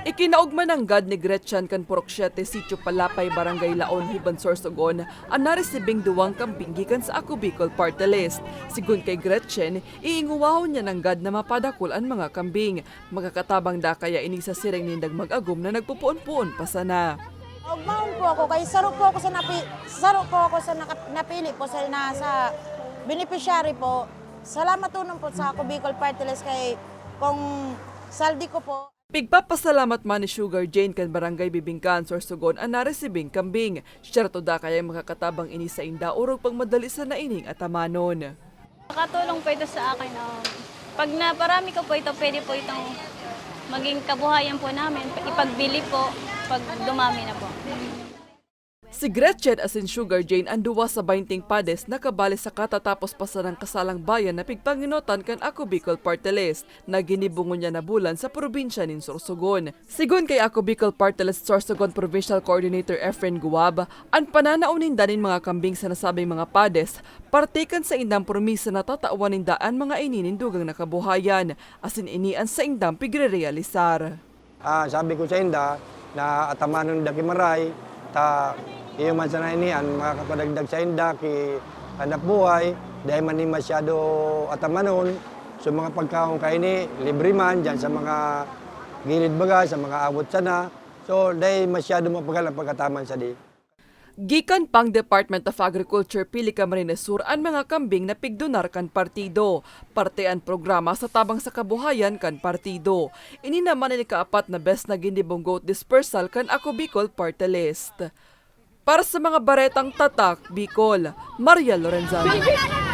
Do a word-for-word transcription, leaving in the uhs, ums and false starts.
Ikinaog man nanggad ni Gretchen kan Purok Siete, Sitio Palapay, Barangay Laon, Hiban, Sorsogon, an naresibing duwang kambing gikan sa Ako Bicol Party List. Sigon kay Gretchen, iinguwahon niya nanggad na mapadakul an mga kambing. Makakatabang da kaya ini sa siring nindang mag-agom na nagpupoon-poon pa sana. Ogmahon po ako, kay saro po ako sa napi-, saro po ako sa naka-, napili po sa, na, sa beneficiary po. Salamat tunon po sa Ako Bicol Party List kay Kong Saldi ko po. Pigpapasalamat man ni Sugar Jane kan Barangay Bibingkaan, Sorsogon, an naresibing kambing. Siyerto da kaya makakatabang ini sainda orog pagmadali sana ining atamanon. Nakatulong po ito sa akin. Um, pag naparami ko po ito, pwede po itong maging kabuhayan po namin. Ipagbili po, pag dumami na po. Si Gretchen asin Sugar Jane an duwa sa baynting pades na kabali sa katatapos pa sanang kasalang bayan na pigpangenotan kan Ako Bicol Party List na ginibo ngunyan na bulan sa probinsya nin Sorsogon. Sigon kay Ako Bicol Party List Sorsogon Provincial Coordinator Efren Guab, an pananao ninda nin mga kambing sa nasabing mga pades, parte kan saindang promisa na tatawan ninda an mga ini nin dugang na kabuhayan, asin ini an saindang pigrerealisar. Ah, sabi ko sainda na atamanon da ki Maray, ta iyo man sana ini an makapadagdag sainda ki hanapbuhay, dai man ni masyado atamanon. So, mga pagkaon kaini, libre man, diyan sa mga gilid baga, sa mga awot sana. So, dai masyado mapagal an pagkataman sadi. Gikan pang Department of Agriculture, Pili Camarines Sur an mga kambing na pigdonar kan partido. Parte an programa sa tabang sa kabuhayan kan partido. Ini naman an ikaapat na bes na ginibong goat dispersal kan Ako Bicol Party List. Para sa mga baretang Tatak Bicol, Maria Lorenzana.